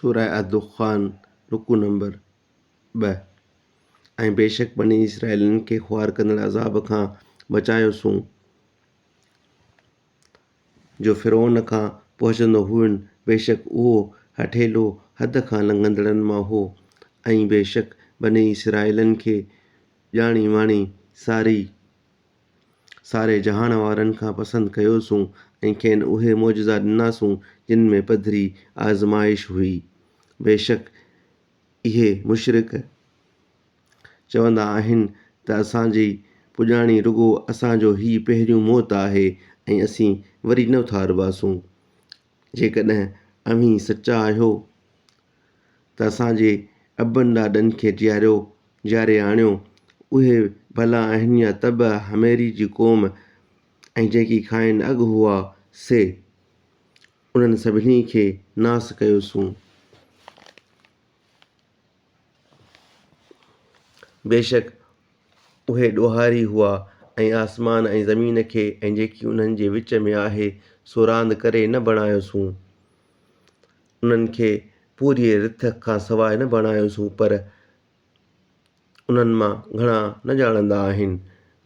سوره الدخان رڪوع نمبر 2. ۽ بيشڪ بني اسرائيلن کي خوار ڪندڙ عذاب کان بچايوسون، جو فرعون کان پهچندو هئن، بيشڪ اهو هٺيلو حد کان لنگهندڙن مان هو. ۽ بيشڪ بني اسرائيلن کي ڄاڻي واڻي ساري ساري جهان وارن کان پسند ڪيوسون ۽ کين اهي معجزا ڏناسون جن ۾ پڌري آزمائش هئي. بيشڪ اهي مشرڪ چوندا آهن ته اسان جي پڄاڻي رڳو اسان جو هي پهريون موت آهي ۽ اسين وري نه اٿارباسون. جيڪڏهن اوهين سچا آهيو ته اسان جي ابن ڏاڏن کي جياريو جياري آڻيو، اهي ڀلا آهن يا تبع حميري جي قوم ۽ جيڪي کانئن اڳ هئا سي، انهن سڀني کي ناس ڪيوسون. بيشڪ اهي ڏوهاري هئا ۽ آسمان ۽ زمين کي ۽ جيڪي انهن جي وچ ۾ آهي سو راند ڪري نه بڻايوسون. انهن کي پوريء رٿ کان سواء نه بڻايوسون پر انهن مان گهڻا نه ڄاڻندا آهن.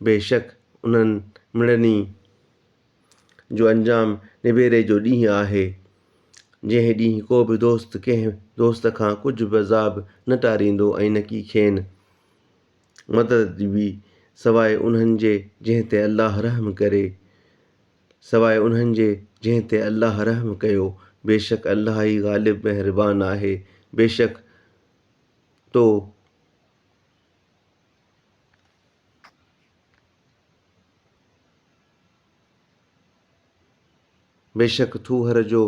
بيشڪ انهن مڙني جو انجام نبيري جو ڏينهن آهي، جنهن ڏينهن ڪو به دوست ڪنهن دوست کان ڪجهه به عذاب نه ٽاريندو ۽ نڪي کين مدد ڏبي، سواء انهن جي جنهن تي الله رحم ڪري، سواء انهن جي جنهن تي الله رحم ڪيو، بيشڪ الله ئي غالب مهربان آهي، بيشڪ تو. بيشڪ ٿوهر جو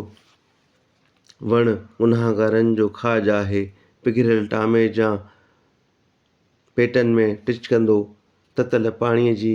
وڻ گنهگارن جو کاڄ آهي، پگهريل ٽامي جان پيٽن ۾ ٽچڪندو، تتل پاڻيء جي